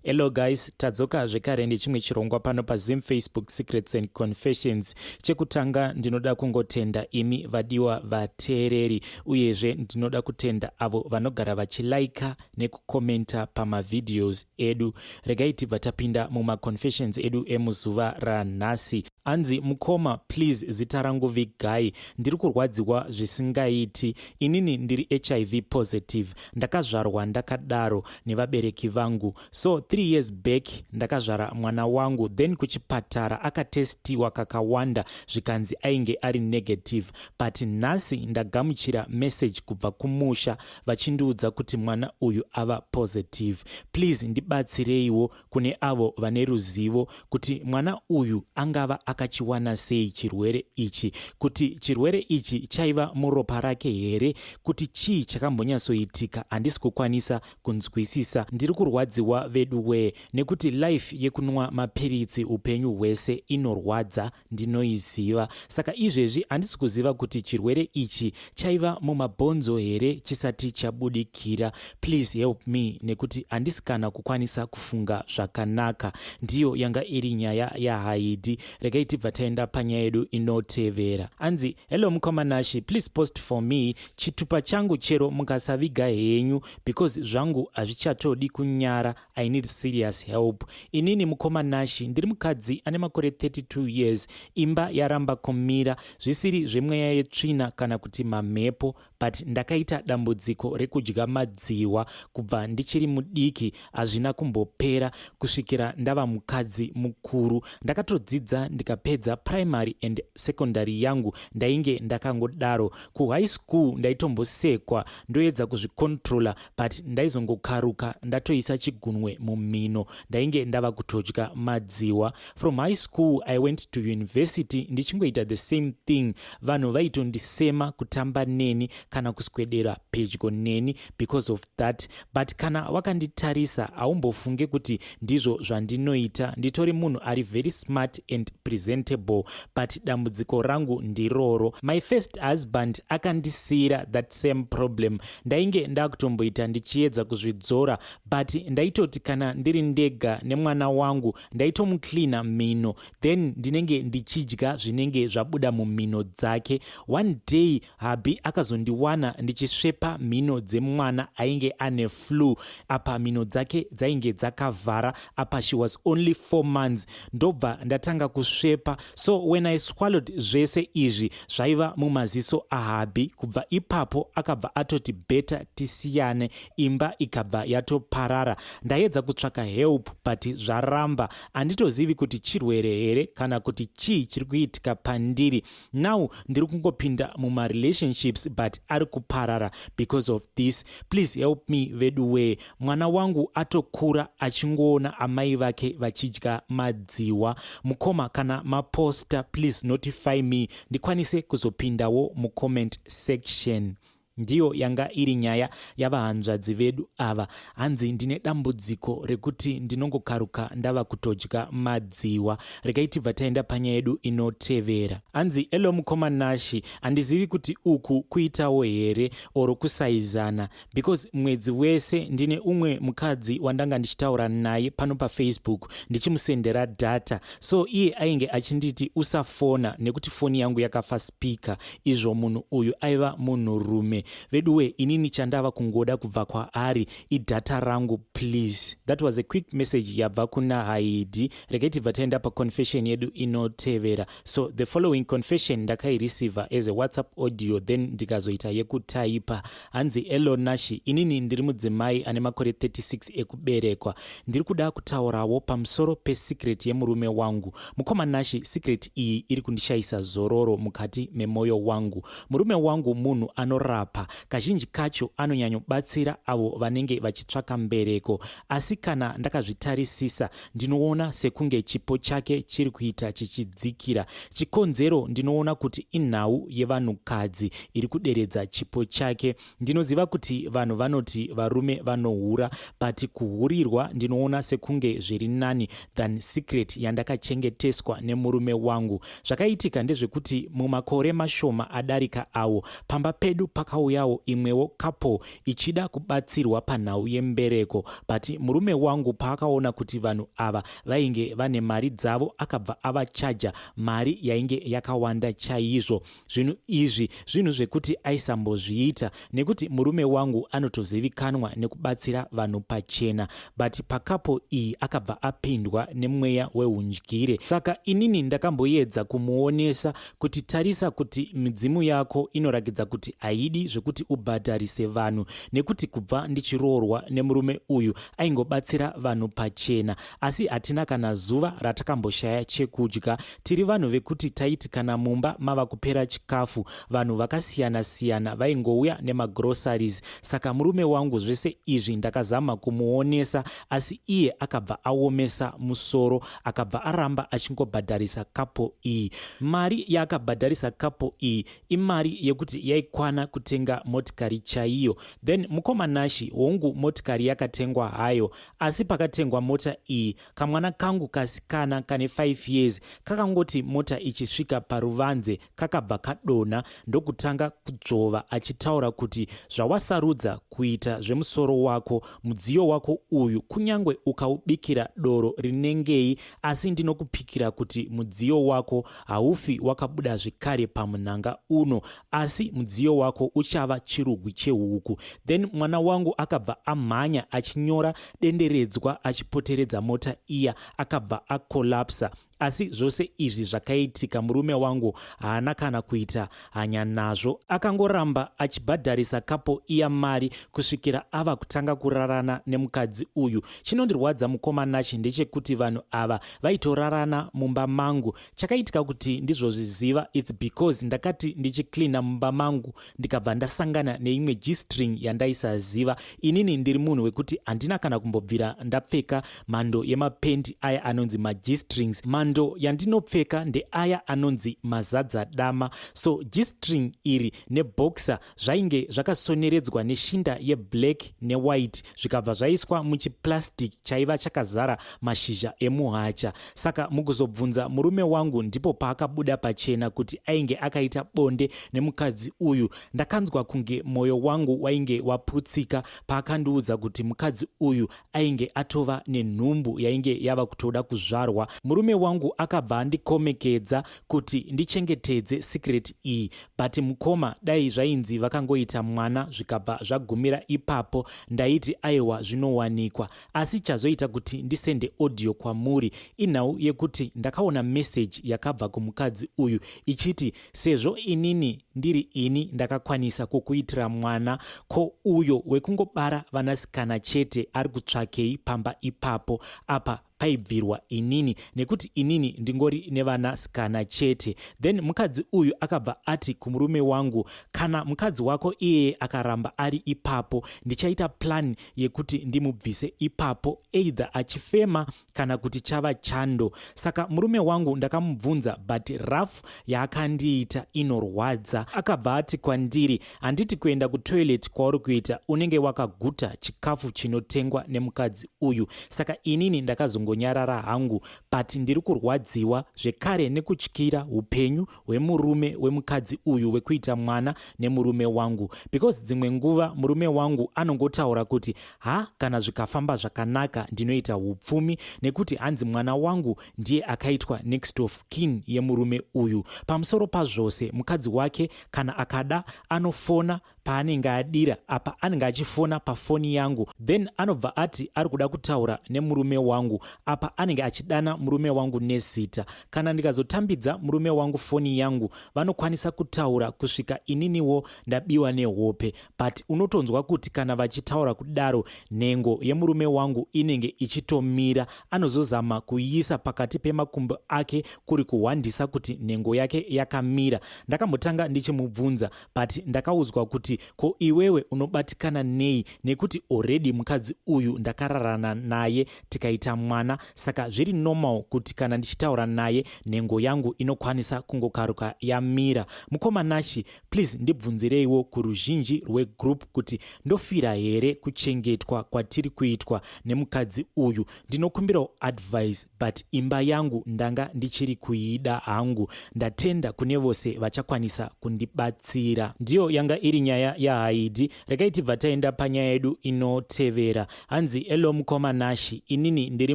Hello guys, tadzoka zvekare nechimwe chirongwa pano paZim Facebook Secrets and Confessions. Chekutanga ndinoda kungotenda imi vadiwa vateereri, uyezve ndinoda kutenda avo vanogara vachilaika nekukomenta pamavideos edu. Regai tibva tapinda mumaconfessions edu emuzuva ranhasi. Hanzi mukoma, please zita rangu vigai, ndiri kurwadziwa zvisingaiti. Inini ndiri HIV positive, ndakazvarwa ndakadaro nevabereki vangu. So 3 years back ndakazvara mwana wangu, then kuchipatara akatestiwa kakawanda zvikanzi ainge ari negative, but nhasi ndagamuchira message kubva kumusha vachindiudza kuti mwana uyu ava positive. Please ndibatsireiwo kune avo vane ruzivo kuti mwana uyu angava akachiwana sei chirwere ichi, kuti chirwere ichi chaiva muropa rake here, kuti chii chakambonyatsoitika. Handisi kukwanisa kunzwisisa, ndiri kurwadziwa vedu wee, nekuti life yekunwa mapiritsi upenyu hwese inorwadza, ndinoiziva. Saka izvezvi handisi kuziva kuti chirwere ichi chaiva mumabhonzo here chisati chabudikira. Please help me, nekuti handisi kana kukwanisa kufunga zvakanaka. Ndiyo yanga iri nyaya yaHaidi. Regai tibva taenda panyaya yedu inotevera. Anzi, "Hello mukoma Nashi, please post for me chitupa changu chero mukasaviga henyu, because zvangu hazvichatodi kunyara. I need serious help. Inini mukoma Nashi ndiri mukadzi ane makore 32 years. Imba yaramba kumira, zvisiri zvemweya yetsvina kana kuti mamhepo, but ndakaita dambudziko rekudya madziwa kubva ndichiri mudiki. Hazvina kumbopera kusvikira ndava mukadzi mukuru. Ndakatodzidza ndikapedza primary and secondary yangu, ndainge ndakangodaro. Kuhigh school ndaitombosekwa, ndoedza kuzvicontrola, but ndaizongokaruka ndatoisa chigunwe mumhino. Ndainge ndava kutodya madziwa. From high school I went to university ndichingoita the same thing. Vanhu vaitondisema kutamba neni kana kuswedera pedyo neni because of that, but kana wakanditarisa haumbofunge kuti ndizvo zvandinoita. Nditori munhu ari very smart and presentable, but dambudziko rangu ndiroro. My first husband akandisiyira that same problem. Ndainge ndakutomboita ndichiedza kuzvidzora, but ndaitoti kana ndiri ndega nemwana wangu ndaitomucleana mhino, then ndinenge ndichidya zvinenge zvabuda mumhino dzake. One day hubby akazondiwana ndichisvepa mhino dzemwana ainge ane flu. Apa mhino dzake dzainge dzakavhara, apa she was only 4 months. Ndobva ndatanga kusvepa. So when I swallowed, zvese izvi zvaiva mumaziso ahubby. Kubva ipapo akabva atoti better tisiyane, imba ikabva yatoparara. Ndaedza kutsvaka help but zvaramba. Handitozivi kuti chirwere here kana kuti chii chiri kuitika pandiri. Now ndiri kungopinda mumarelationships, but ari kuparara because of this. Please help me vedu wee. Mwana wangu atokura achingoona amai vake vachidya madziwa. Mukoma, kana maposta, please notify me ndikwanise kuzopindawo mucomment section." Ndiyo yanga iri nyaya yavahanzvadzi vedu ava. Hanzi, "Ndine dambudziko rekuti ndinongokaruka ndava kutodya madziwa." Regai tibva taenda panyaya yedu inotevera. Hanzi, "Hello mukoma Nashi, handizivi kuti uku kuitawo here or kusaizana, because mwedzi wese ndine umwe mukadzi wandanga ndichitaura naye pano paFacebook, ndichimusendera data. So iye ainge achinditi usafona nekuti foni yangu yakafa speaker, izvo munhu uyu aiva munhurume. Veduwe, inini chandava kungoda kubva kwaari idata rangu, please." That was a quick message yabva kuna Haidi. Regai tibva taenda paconfession yedu inotevera. So the following confession ndakaireceiva as a WhatsApp audio, then ndikazoita yekutaipa. Hanzi, "Hello Nashi, inini ndiri mudzimai ane makore 36 ekuberekwa. Ndiri kuda kutaurawo pamusoro pesecret yemurume wangu. Mukoma Nashi, secret iyi iri kundishayisa zororo mukati memwoyo wangu. Murume wangu munhu anorapa. Kazhinji kacho anonyanyobatsira avo vanenge vachitsvaka mbereko, asi kana ndakazvitarisisa ndinoona sekunge chipo chake chiri kuita chichidzikira. Chikonzero ndinoona kuti inhau yevanhukadzi iri kuderedza chipo chake. Ndinoziva kuti vanhu vanoti varume vanohura, but kuhurirwa ndinoona sekunge zviri nani than secret yandakachengeteswa nemurume wangu. Zvakaitika ndezvekuti mumakore mashoma adarika awo, pamba pedu pakauya Pakauyawo imwewo couple ichida kubatsirwa panhau yembereko, but murume wangu paakaona kuti vanhu ava vainge vane mari dzavo, akabva avachaja mari yainge yakawanda chaizvo. Zvinhu izvi zvinhu zvekuti aisambozviita, nekuti murume wangu anotozivikanwa nekubatsira vanhu pachena, but pacouple iyi akabva apindwa nemweya weundyire. Saka inini ndakamboedza kumuonesa kuti tarisa kuti midzimu yako inorakidza kuti haidi zvekuti ubhadharise vanhu, nekuti kubva ndichiroorwa nemurume uyu aingobatsira vanhu pachena, asi hatina kana zuva ratakamboshaya chekudya. Tiri vanhu vekuti taiti kana mumba mava kupera chikafu, vanhu vakasiyana-siyana vaingouya nemagroceries. Saka murume wangu zvese izvi ndakazama kumuonesa, asi iye akabva aomesa musoro, akabva aramba achingobhadharisa couple iyi. Mari yaakabhadharisa couple iyi imari yekuti yaikwana kutenga motikari chaiyo. Then mukoma Nashi, hongu, motikari yakatengwa hayo, asi pakatengwa mota iyi, kamwana kangu kasikana kane 5 years kakangoti mota ichisvika paruvanze, kakabva kadonha ndokutanga kudzvova achitaura kuti, "Zvawasarudza kuita zvemusoro wako, mudziyo wako uyu kunyange ukaubikira doro rinengei, asi ndinokupikira kuti mudziyo wako haufi wakabuda zvekare pamunhanga uno, asi mudziyo wako uchava chirugwi chehuku." Then mwana wangu akabva amhanya achinyora denderedzwa achipoteredza mota iya, akabva akolapsa. Asi zvose izvi zvakaitika, murume wangu haana kana kuita hanya nazvo. Akangoramba achibhadharisa couple iya mari kusvikira ava kutanga kurarana nemukadzi uyu. Chinondirwadza, mukoma Nashi, ndechekuti vanhu ava vaitorarana mumba mangu. Chakaitika kuti ndizvozviziva, it's because ndakati ndichiklina mumba mangu, ndikabva ndasangana neimwe G-string yandaisaziva. Inini ndiri munhu wekuti handina kana kumbobvira ndapfeka mhando yemapendi aya anonzi maG-strings. Mhando yandinopfeka ndeaya anonzi mazadza dama. So G-string iri neboxer zvainge zvakasoneredzwa neshinda yeblack newhite, zvikabva zvaiswa muchiplastic chaiva chakazara mashizha emuhacha. Saka mukuzobvunza murume wangu, ndipo paakabuda pachena kuti ainge akaita bonde nemukadzi uyu. Ndakanzwa kunge mwoyo wangu wainge waputsika paakandiudza kuti mukadzi uyu ainge atova nenhumbu yainge yava kutoda kuzvarwa. Murume wangu akabva andikomekedza kuti ndichengetedze secret iyi, but mukoma, dai zvainzi vakangoita mwana zvikabva zvagumira ipapo, ndaiti aiwa, zvinowanikwa. Asi chazoita kuti ndisende audio kwamuri inhau yekuti ndakaona meseji yakabva kumukadzi uyu ichiti, "Sezvo inini ndiri ini ndakakwanisa kukuitira mwana, ko uyo wekungobara vanasikana chete ari kutsvakei pamba ipapo?" Apa paibvirwa inini, nekuti inini ndingori nevanasikana chete. Then mukadzi uyu akabva ati kumurume wangu, "Kana mukadzi wako iyeye akaramba ari ipapo, ndichaita plan yekuti ndimubvise ipapo, either achifema kana kuti chava chando." Saka murume wangu ndakamubvunza, but rough yaakandiita inorwadza. Akabva ati kwandiri, "Handiti kuenda kutoilet kwauri kuita unenge wakaguta chikafu chinotengwa nemukadzi uyu?" Saka inini ndakazongonyarara hangu, but ndiri kurwadziwa zvekare nekutyira upenyu hwemurume wemukadzi uyu wekuita mwana nemurume wangu, because dzimwe nguva murume wangu anongotaura kuti, "Ha, kana zvikafamba zvakanaka ndinoita upfumi," nekuti hanzi mwana wangu ndiye akaitwa next of kin yemurume uyu. Pamusoro pazvose, mukadzi wake kana akada anofona paanenge adira. Apa anenge achifona pafoni yangu, then anobva ati ari kuda kutaura nemurume wangu. Apa anenge achidana murume wangu nezita. Kana ndikazotambidza murume wangu foni yangu, vanokwanisa kutaura kusvika ininiwo ndabiwa nehope, but unotonzwa kuti kana vachitaura kudaro, nhengo yemurume wangu inenge ichitomira. Anozozama kuiisa pakati pemakumbo ake kuri kuhwandisa kuti nhengo yake yakamira. Ndakambotanga ndichimubvunza, but ndakaudzwa kuti, "Ko iwewe unobatikana nei? Nekuti already mukadzi uyu ndakararana naye tikaita mwana, saka zviri normal kuti kana ndichitaura naye nhengo yangu inokwanisa kungokaruka yamira." Mukoma Nashi, please ndibvunzireiwo kuruzhinji rwegroup kuti ndofira here kuchengetwa kwatiri kuitwa nemukadzi uyu. Ndinokumbirawo advice, but imba yangu ndanga ndichiri kuida hangu. Ndatenda kune vose vachakwanisa. kundibatsira. Ndiyo yanga iri nyaya yaHaidi. Regai tibva taenda panyaya yedu inotevera. Hanzi, "Elo mukoma Nashi, inini ndiri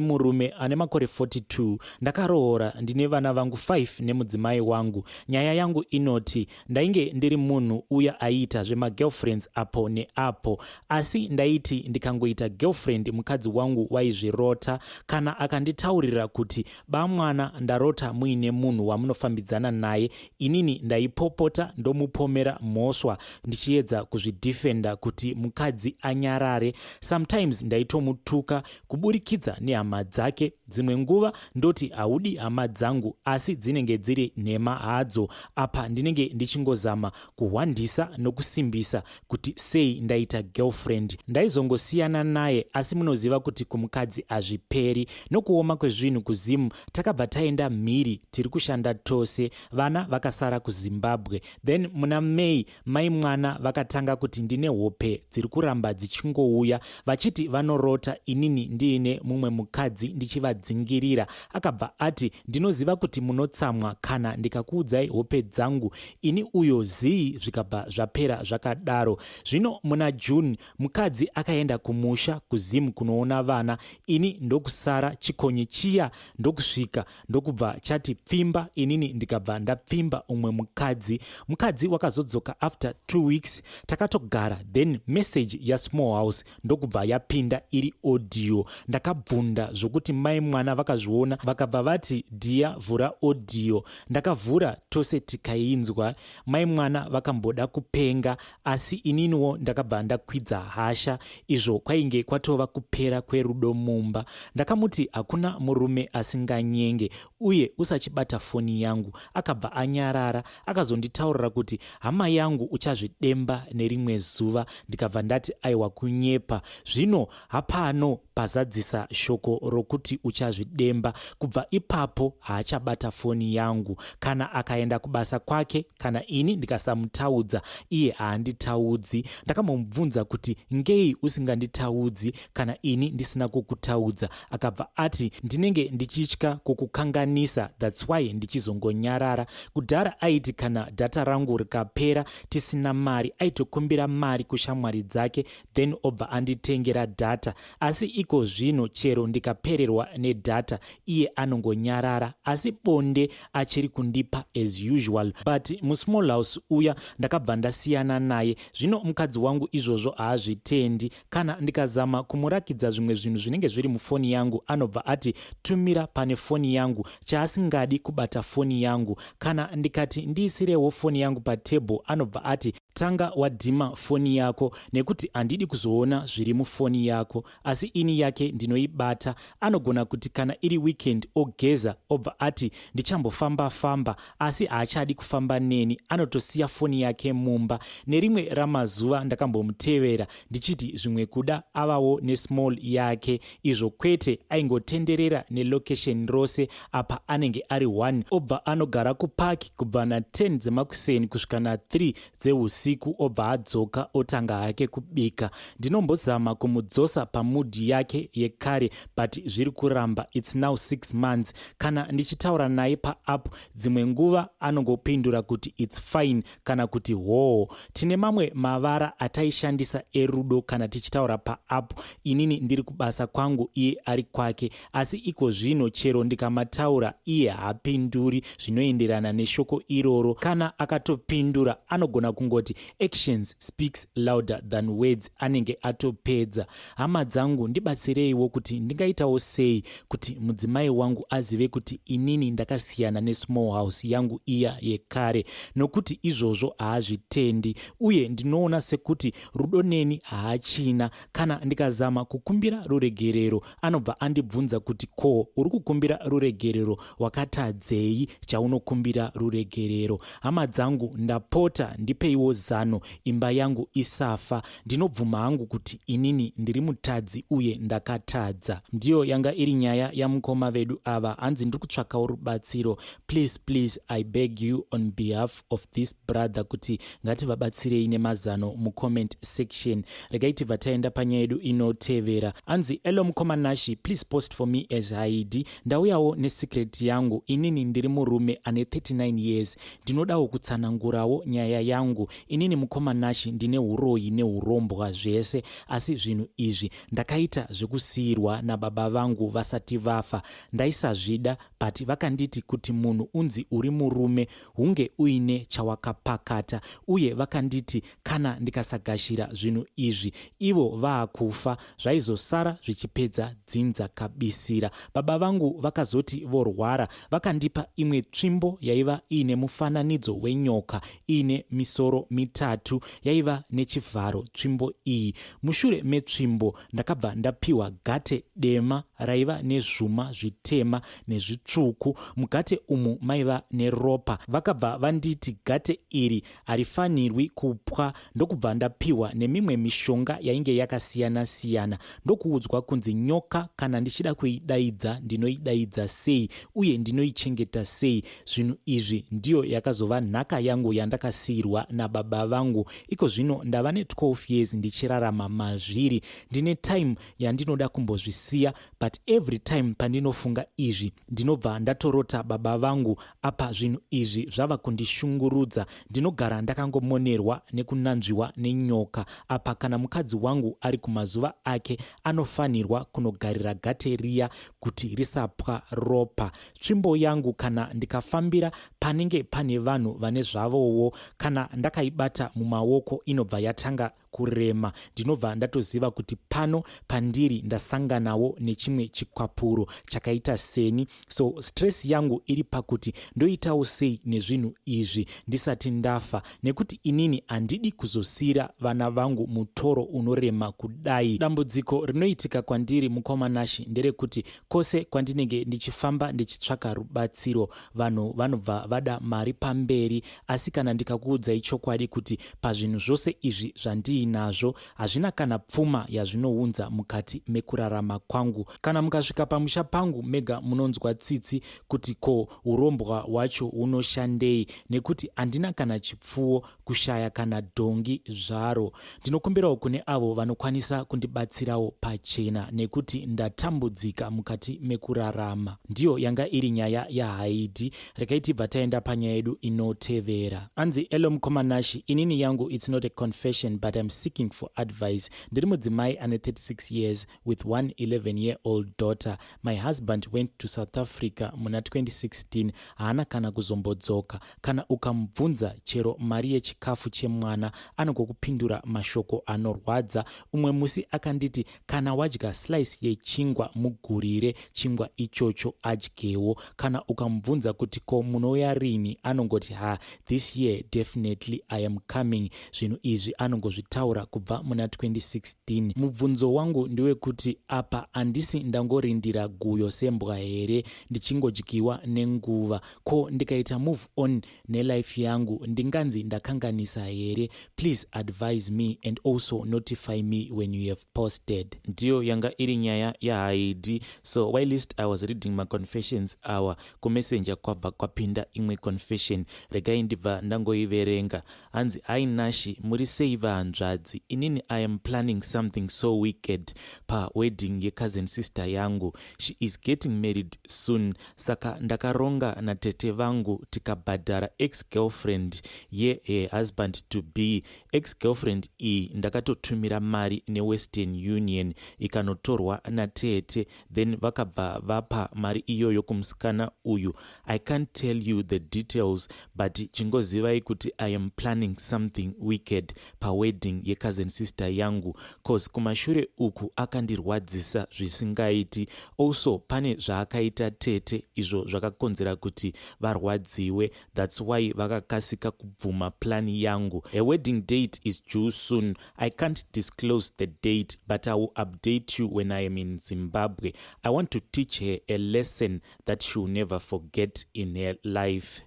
murume ane makore 42, ndakaroora, ndine vana vangu 5 nemudzimai wangu. Nyaya yangu inoti ndainge ndiri munhu uya aiita zvemagirlfriends apo neapo, asi ndaiti ndikangoita girlfriend, mukadzi wangu waizvirota. Kana akanditaurira kuti, 'Bamwana, ndarota muine munhu wamunofambidzana naye,' inini ndaipopota, ndomupomera mhosva, ndichiedza kuzvidhifenda kuti mukadzi anyarare. Sometimes ndaitomutuka kuburikidza nehama dzake. Dzimwe nguva ndoti, 'Haudi hama dzangu,' asi dzinenge dziri nhema hadzo. Apa ndinenge ndichingozama kuhwandisa nokusimbisa kuti sei ndaita girlfriend. Ndaizongosiyana naye, asi munoziva kuti kumukadzi hazviperi. Nokuoma kwezvinhu kuZimu, takabva taenda mhiri, tiri kushanda tose, vana vakasara kuZimbabwe. Then muna May, mai mwana vakatanga kuti ndine hope dziri kuramba dzichingouya, vachiti vanorota inini ndiine mumwe mukadzi ndichivadzingirira. Akabva ati, 'Ndinoziva kuti munotsamwa kana ndikakuudzai hope dzangu.' Ini uyo zii, zvikabva zvapera zvakadaro. Zvino muna June mukadzi akaenda kumusha kuZimu kunoona vana, ini ndokusara. Chikonye chiya ndokusvika, ndokubva chati pfimba, inini ndikabva ndapfimba umwe mukadzi. Mukadzi wakazodzoka after 2 weeks, takatogara. Then message yasmall house ndokubva yapinda iri audio. Ndakabvunda zvokuti mai mwana vakazviona, vakabva vati, 'Dhiya, vhura audio.' Ndakavhura, tose tikainzwa. Mai mwana vakamboda kupenga, asi ininiwo ndakabva ndakwidza hasha, izvo kwainge kwatova kupera kwerudo mumba. Ndakamuti, 'Hakuna murume asinganyenge, uye usachibata foni yangu.' Akabva anyarara. Akazonditaurira kuti, 'Hama yangu, uchazvidemba nerimwe zuva.' Ndikabva ndati, 'Aiwa, kunyepa.' Zvino hapano pazadzisa shoko rokuti uchazvidemba. Kubva ipapo haachabata foni yangu. Kana akaenda kubasa kwake, kana ini ndikasamutaudza, iye haanditaudzi. Ndakambomubvunza kuti, 'Ngei usinganditaudzi kana ini ndisina kukutaudza?' Akabva ati, 'Ndinenge ndichitya kukukanganisa, that's why ndichizongonyarara.' Kudhara aiti kana dhata rangu rikapera, tisina mari, aitokumbira mari kushamwari dzake, then obva anditengera dhata. Asi iko zvino chero ndikapererwa nedhata, iye anongonyarara, asi bonde achiri kundipa as usual. But musmall house uya ndakabva ndasiyana naye. Zvino mukadzi wangu izvozvo haazvitendi. Kana ndikazama kumurakidza zvimwe zvinhu zvinenge zviri mufoni yangu, anobva ati, 'Tumira pane foni yangu.' Chaasingadi kubata foni yangu. Kana ndikati ndiisirewo foni yangu patebhuru, anobva ati, 'Tanga wadhima foni yako, nekuti handidi kuzoona zviri mufoni yako.' Asi ini yake ndinoibata. Anogona kuti kana iri weekend ogeza, obva ati, 'Ndichambofamba-famba,' asi haachadi kufamba neni, anotosiya foni yake mumba. Nerimwe ramazuva ndakambomutevera ndichiti zvimwe kuda avawo nesmall yake, izvo kwete, aingotenderera nelocation rose. Apa anenge ari 1, obva anogara kupaki kubva na10 dzemakuseni kusvika na3 dzeusiku, obva adzoka, otanga hake kubika. Ndinombozama kumudzosa pamood yake yekare, but zviri kuramba. It's now 6 months. Kana ndichitaura naye paapp, dzimwe nguva anongopindura kuti, 'It's fine,' kana kuti, 'Hoo.' Tine mamwe mavara ataishandisa erudo kana tichitaura paapp, inini ndiri kubasa kwangu, iye ari kwake, asi iko zvino chero ndikamataura, iye haapinduri zvinoenderana neshoko iroro. Kana akatopindura, anogona kungoti, 'Actions speaks louder than words,' anenge atopedza. Hama dzangu, ndibatsireiwo kuti ndingaitawo sei kuti mudzimai wangu azive kuti inini ndakasiyana nesmall house yangu iya yekare, nokuti izvozvo haazvitendi, uye ndinoona sekuti rudo neni haachina. Kana ndikazama kukumbira ruregerero, anobva andibvunza kuti, 'Ko uri kukumbira ruregerero, wakatadzei chaunokumbira ruregerero?' Hama dzangu, ndapota, ndipeiwo zano. zano imba yangu isafa. Ndinobvuma hangu kuti inini ndiri mutadzi uye ndakatadza. Ndiyo yanga iri nyaya yamukoma vedu ava. Hanzi ndiri kutsvakawo rubatsiro. Please, please, I beg you on behalf of this brother kuti ngativabatsirei nemazano mucomment section. Regai tibva taenda panyaya yedu inotevera. Hanzi, "Hello mukoma Nashi, please post for me as Haidi. Ndauyawo nesecret yangu. Inini ndiri murume ane 39 years. Ndinodawo kutsanangurawo nyaya yangu. Inini mukoma Nashi, ndine uroyi neurombwa zvese, asi zvinhu izvi ndakaita zvekusiyirwa nababa vangu vasati vafa. Ndaisazvida, but vakanditi kuti munhu unzi uri murume hunge uine chawakapakata, uye vakanditi kana ndikasagashira zvinhu izvi ivo vaakufa, zvaizosara zvichipedza dzinza kabisira. Baba vangu vakazoti vorwara, vakandipa imwe tsvimbo yaiva iine mufananidzo wenyoka iine misoro mitatu. Yaiva nechivharo tsvimbo iyi. Mushure metsvimbo ndakabva ndapiwa gate dema raiva nezvuma zvitema nezvitsvuku. Mugate umu maiva neropa. Vakabva vanditi gate iri harifanirwi kupwa. Ndokubva ndapiwa nemimwe mishonga yainge yakasiyana-siyana, ndokuudzwa kunzi nyoka kana ndichida kuidaidza ndinoidaidza sei uye ndinoichengeta sei. Zvinhu izvi ndiyo yakazova nhaka yangu yandakasiyirwa nababa vangu. Iko zvino ndava ne12 years ndichirarama mazviri. Ndine time yandinoda kumbozvisiya, but every time pandinofunga izvi ndinobva ndatorota baba vangu. Apa zvinhu izvi zvava kundishungurudza. Ndinogara ndakangomonerwa nekunanzviwa nenyoka. Apa kana mukadzi wangu ari kumazuva ake, anofanirwa kunogarira gate riya kuti risapwa ropa. Tsvimbo yangu kana ndikafambira panenge pane vanhu vane zvavowo, kana ndakaibata mumaoko inobva yatanga kurema. Ndinobva ndatoziva kuti pano pandiri ndasanganawo nechimwe chikwapuro chakaita seni. So stress yangu iri pakuti ndoitawo sei nezvinhu izvi ndisati ndafa, nekuti inini handidi kuzosiyira vana vangu mutoro unorema kudai. Dambudziko rinoitika kwandiri, mukoma Nashi, nderekuti kwose kwandinenge ndichifamba ndichitsvaka rubatsiro, vanhu vanobva vada mari pamberi. Asi kana ndikakuudzai chokwadi kuti pazvinhu zvose izvi zvandiinazvo hazvina kana pfuma yazvinounza mukati mekurarama kwangu. Kana mukasvika pamusha pangu mega munonzwa tsitsi kuti ko urombwa hwacho hunoshandei, nekuti handina kana chipfuwo, kushaya kana dhongi zvaro. Ndinokumbirawo kune avo vanokwanisa kundibatsirawo pachena, nekuti ndatambudzika mukati mekurarama." Ndiyo yanga iri nyaya yaHaidi. Regai tibva taenda panyaya yedu inotevera. Anzi, "Hello mukoma Nashi, inini yangu it's not a confession, but I'm seeking for advice. Ndiri mudzimai ane 36 years with one 11 year old daughter. My husband went to South Africa muna 2016. Haana kana kuzombodzoka. Kana ukamubvunza chero mari yechikafu chemwana, anongokupindura mashoko anorwadza. Umwe musi akanditi kana wadya slice yechingwa, mugurire chingwa ichocho adyewo. Kana ukamubvunza kuti ko munouya rini, anongoti, 'Ha, this year definitely I am coming.' Zvinhu izvi anongozvitaura kubva muna 2016. Mubvunzo wangu ndewekuti apa handisi ndangorindira guyo sembwa here, ndichingodyiwa nenguva? Ko ndikaita move on nelife yangu, ndinganzi ndakanganisa here? Please advise me and also notify me when you have posted." Ndiyo yanga iri nyaya yaHaidi. So whilst I was reading maconfessions awa, kumessenger kwabva kwapinda imwe confession. Regai ndibva ndangoiverenga. Hanzi, "Hi Nashi, muri sei vahanzvadzi? Inini I am planning something so wicked pawedding yecousin sister yangu. She is getting married soon, saka ndakaronga natete vangu tikabhadhara ex girlfriend yehusband to be. Ex girlfriend iyi ndakatotumira mari neWestern Union, ikanotorwa natete, then vakabva vapa mari iyoyo kumusikana uyu. I can't tell you the details, but chingozivai kuti I am planning something wicked pawedding yecousin sister yangu, cause kumashure uku akandirwadzisa zvisingaiti. Also pane zvaakaita tete izvo zvakakonzera kuti varwadziwe. That's why vakakasika kubvuma plani yangu. A wedding date is due soon. I can't disclose the date, but I will update you when I am in Zimbabwe. I want to teach her a lesson that she will never forget in her life.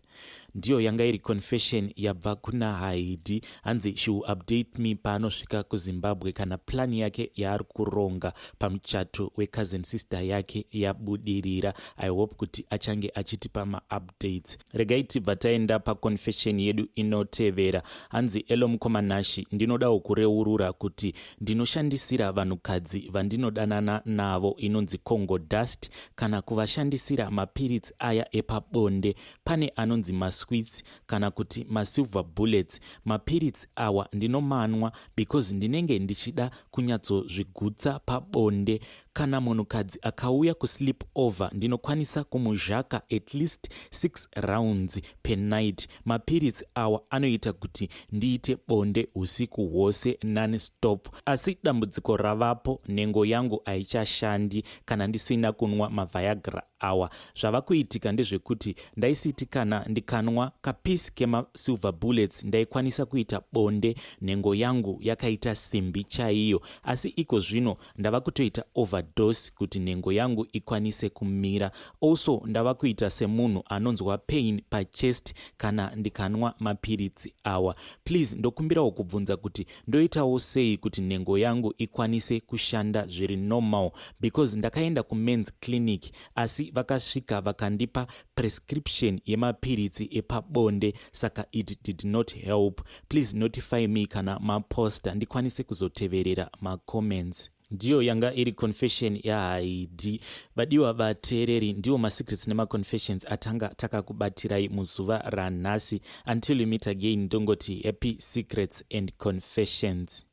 Ndiyo yanga iri confession yabva kuna Haidi. Hanzi she will update me paanosvika kuZimbabwe kana plan yake yaari kuronga pamuchato wecousin sister yake yabudirira. I hope kuti achange achitipa maupdates. Regai tibva taenda paconfession yedu inotevera. Hanzi, "Hello mukoma Nashi, ndinodawo kureurura kuti ndinoshandisira vanhukadzi vandinodanana navo inonzi Congo dust kana kuvashandisira mapiritsi aya epabonde. Pane anonzi masweets kana kuti masilver bullets. Mapiritsi awa ndinomanwa because ndinenge ndichida kunyatsozvigutsa pabonde. Kana munhukadzi akauya kusleep over, ndinokwanisa kumuzhaka at least 6 rounds per night. Mapiritsi awa anoita kuti ndiite bonde usiku hwose nonstop. Asi dambudziko ravapo, nhengo yangu haichashandi kana ndisina kunwa maViagra awa. Zvava kuitika ndezvekuti ndaisiti kana ndikanwa kapisi kemasilver bullets, ndaikwanisa kuita bonde nhengo yangu yakaita simbi chaiyo. Asi iko zvino ndava kutoita overdose kuti nhengo yangu ikwanise kumira. Also ndava kuita semunhu anonzwa pain pachest kana ndikanwa mapiritsi awa. Please, ndokumbirawo kubvunza kuti ndoitawo sei kuti nhengo yangu ikwanise kushanda zviri normal, because ndakaenda kumens clinic, asi vakasvika vakandipa prescription yemapiritsi epabonde, saka it did not help. Please notify me kana maposta ndikwanise kuzoteverera macomments." Ndiyo yanga iri confession yaHaidi. Vadiwa vateereri, ndiwo masecrets nemaconfessions atanga takakubatirai muzuva ranhasi. Until we meet again, ndongoti happy secrets and confessions.